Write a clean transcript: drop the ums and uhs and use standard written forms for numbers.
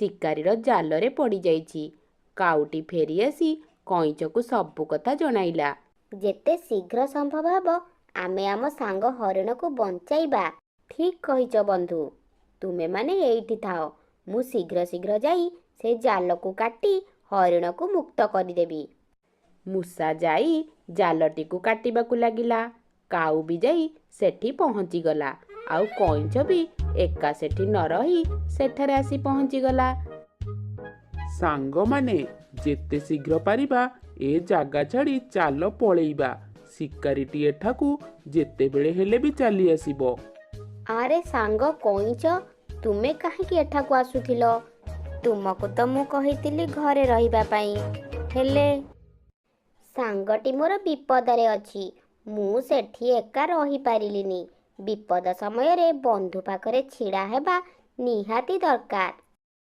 ଶିକାରୀର ଜାଲରେ ପଡ଼ିଯାଇଛି। କାଉଟି ଫେରିଆସି କଇଁଛକୁ ସବୁ କଥା ଜଣାଇଲା। ଯେତେ ଶୀଘ୍ର ସମ୍ଭବ ହେବ ଆମେ ଆମ ସାଙ୍ଗ ହରିଣକୁ ବଞ୍ଚାଇବା। ଠିକ୍ କହିଛ ବନ୍ଧୁ, ତୁମେମାନେ ଏଇଠି ଥାଅ, ମୁଁ ଶୀଘ୍ର ଶୀଘ୍ର ଯାଇ ସେ ଜାଲକୁ କାଟି ହରିଣକୁ ମୁକ୍ତ କରିଦେବି। ମୂଷା ଯାଇ ଜାଲଟିକୁ କାଟିବାକୁ ଲାଗିଲା। କାଉ ବି ଯାଇ ସେଠି ପହଞ୍ଚିଗଲା, ଆଉ କଇଁଛ ବି ଏକା ସେଠି ନ ରହି ସେଠାରେ ଆସି ପହଞ୍ଚିଗଲା। ସାଙ୍ଗମାନେ, ଯେତେ ଶୀଘ୍ର ପାରିବା ଏ ଜାଗା ଛାଡ଼ି ଚାଲ ପଳେଇବା। ଶିକାରୀଟି ଏଠାକୁ ଯେତେବେଳେ ହେଲେ ବି ଚାଲି ଆସିବ। ଆରେ ସାଙ୍ଗ କଇଁଛ, ତୁମେ କାହିଁକି ଏଠାକୁ ଆସୁଥିଲ? ତୁମକୁ ତ ମୁଁ କହିଥିଲି ଘରେ ରହିବା ପାଇଁ। ହେଲେ ସାଙ୍ଗଟି ମୋର ବିପଦରେ ଅଛି, ମୁଁ ସେଠି ଏକା ରହିପାରିଲିନି। ବିପଦ ସମୟରେ ବନ୍ଧୁ ପାଖରେ ଛିଡ଼ା ହେବା ନିହାତି ଦରକାର।